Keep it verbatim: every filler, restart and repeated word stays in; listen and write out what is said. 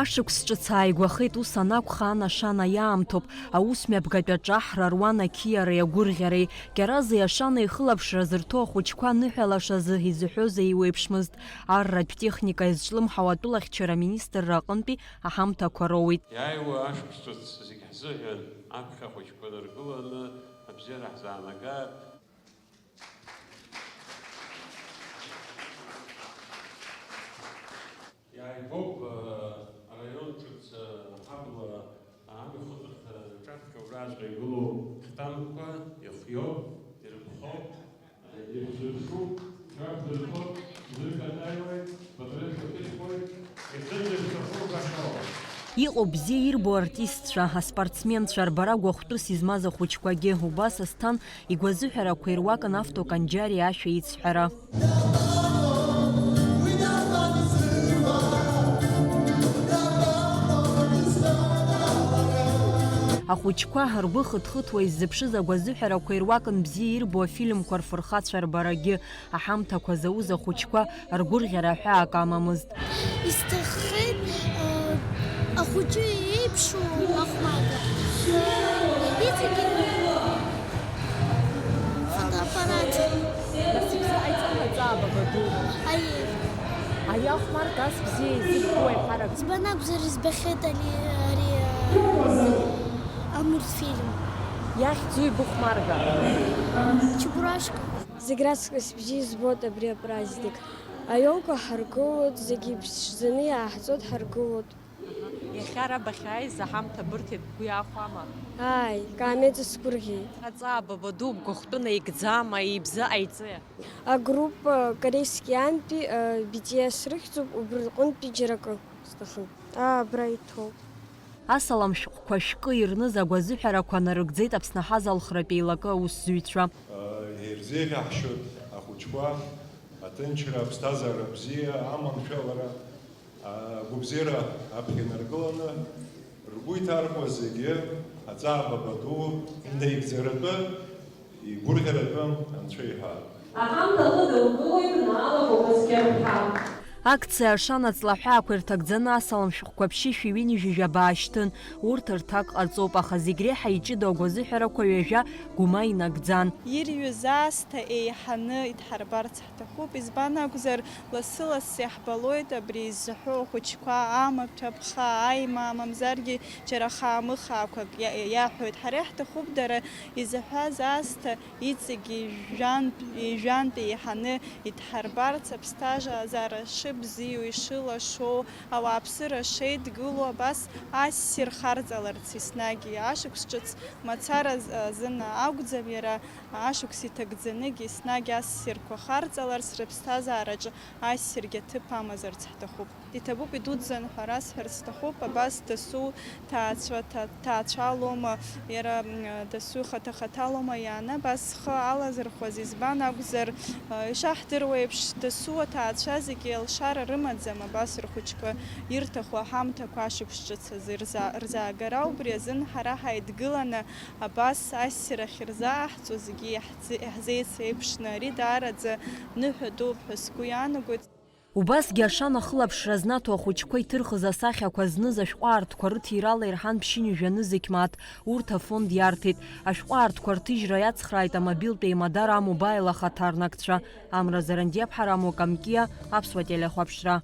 Ашықәс ҿыц ааигәахеит, ус анакәха, анашана иаамҭоуп. Аусмҩаԥгатә аҿаҳра руан ақьиареи агәырӷьареи. Кьарази Ашанеи хылаԥшра зырҭо ахәыҷқәа ныҳәалашазы изыҳәоз еиуеиԥшмызт. Арратә техника изҿлымҳау атәылахьчара аминистрра аҟынтәи аҳамҭақәа роуит. Иааиуа ашықәс ҿыц зегь ҳзыҳәан аԥхьа ахәыҷқәа ныргыланы абзиара ҳзаанагап. Иааигәоуп, э, араион ҿыц, э, ҳабла амҩахыҵырҭа аҿаԥхьа убраҵәҟьа игылоу ҳтанкқәа, ихиоуп, ирыԥхоуп, э, ирыбжьаршуп, шәақәдырхоит, шәзыркаҭәаиуеит, патреҭқәа ҭышәхуеит, иахьынӡашәҭаху убахьоуп. Иҟоуп бзиа ирбо артистцәа, аспортсменцәа, рбара гәахәтәыс измаз ахәыҷқәагьы. Убас Асҭан игәазыҳәарақәа ируакын Автоканџьари ашәа ицҳәара. Ахәыҷқәа ргәы хыҭхыҭуа иззыԥшыз агәазыҳәарақәа ируакын бзиа ирбо афильмқәа рфырхацәа рбарагьы. Аҳамҭақәа зауз ахәыҷқәа ргәырӷьара ҳәаак амамызт. Исҭаххеит, э, ахәыҷы иеиԥшу ахәмарра. Э, иҵегьы фотоаппарат. Нас ибзиа ҟаиҵама, Ҵаа Бабаду? Аиеи. Аиа ахәмарра ас бзиа изыббо аиҳарак? Избан акәзар, избахьеит ари, ари, э, амультфильм. Иахьӡу ибыхәмарга? Чебурашка. Зегь раҵкыс бзиа избоит абри апраздник. Аиолқәа ҳаргылоит, зегьы иԥшӡаны иааҳҵоит, ҳаргылоит. Иахьа ара бахьааиз аҳамҭа бырҭеит, бгәы иаахәама? Ааи, каамеҭ сгәырӷьеит. Аҵаа Бабаду бгәахәтәы наигӡама, ибзы ҟаиҵеи? Агруппа Корейский антәи, э, B T S рыхьӡуп, убри рҟынтәи џьара акы сҭахын. Аа, абра иҭоуп. Асалам шәҟәқәа шәкы ирныз агәазыҳәарақәа нарыгӡеит Аԥсны аҳазалхратә еилакы аусзуҩцәа. Ирзеиӷьаҳшьоит ахәыҷқәа аҭынчра, аԥсҭазаара бзиа аманшәалара, агәабзиара аԥхьа инаргыланы, ргәы иҭаркуа зегьы Аҵаа Бабаду инаигӡаратәы, игәырӷьаратәы Анцәа иҳәа. Аҳамҭа лыдылкылоит Наала Гогәасқьарԥҳа. Акциа Ашана ҵлаҳәаақәа ирҭагӡаны асалам шәҟәқәа ԥшьышәи ҩынҩажәи жәаба аашьҭын. Урҭ рҭак ҟарҵоуп, аха зегь реиҳа иҷыдоу агәазыҳәарақәа ҩажәа Гәыма инагӡан. Ирҩыз аасҭа еиҳаны идҳарбарц ҳҭахуп, избан акәзар, лассы-лассы иаҳбалоит абри иззаҳәо ахәыҷқәа, амаҭәа, ԥха, аимаа, мамзаргьы џьара хаа-мыхаақәак иа-, иаҳәоит. Ҳара иаҳҭахуп дара изаҳәаз аасҭа иҵегьы ҩажәантә, ҩажәантә еиҳаны идҳарбарц, аԥсҭазаара шыбзиоу, ишылашоу, ауааԥсыра шеидгылоу абас ассир харҵаларц еснагь ашықәс ҿыц мацара з-, азын акәӡам, иара ашықәс иҭагӡаныгьы еснагь ассирқәа харҵаларц, рыԥсҭазаараҿы ассиргьы аҭыԥ амазарц ҳҭахуп. Иҭабуп, идуӡӡан ҳәа расҳәарц сҭахуп, абас дасу ҭаацәа-, ҭа-, ҭаацәалоума, иара, м, дасу ихаҭа-хаҭалоума иааны абас зхы алазырхәаз, избан акәзар, ишаҳдыруа еиԥш, дасу аҭаацәа зегьы алшара рымаӡам, абас рхәыҷқәа ирҭаху аҳамҭақәа ашықәс ҿыц азы рза-, рзаагара, убри азын ҳара ҳаидгыланы абас ассир ахьырзааҳҵо зегьы иаҳзеицеиԥшны, ари даараӡа ныҳәа дууп ҳәа сгәы иаанагоит. Убасгьы Ашана ахылаԥшра знаҭо ахәыҷқәа иҭырхыз асахьақәа зныз ашәҟәы аартқәа рыҭирала ирҳан ԥшьынҩажәа нызқь мааҭ, урҭ афонд иарҭеит. Ашәҟәы аартқәа рҭыжьра иацхрааит амобилтә еимадара А-Мобаил ахаҭарнакцәа. Амра Зарандиаԥҳа, Рамо Камкиа, Аԥсуа телехәаԥшра.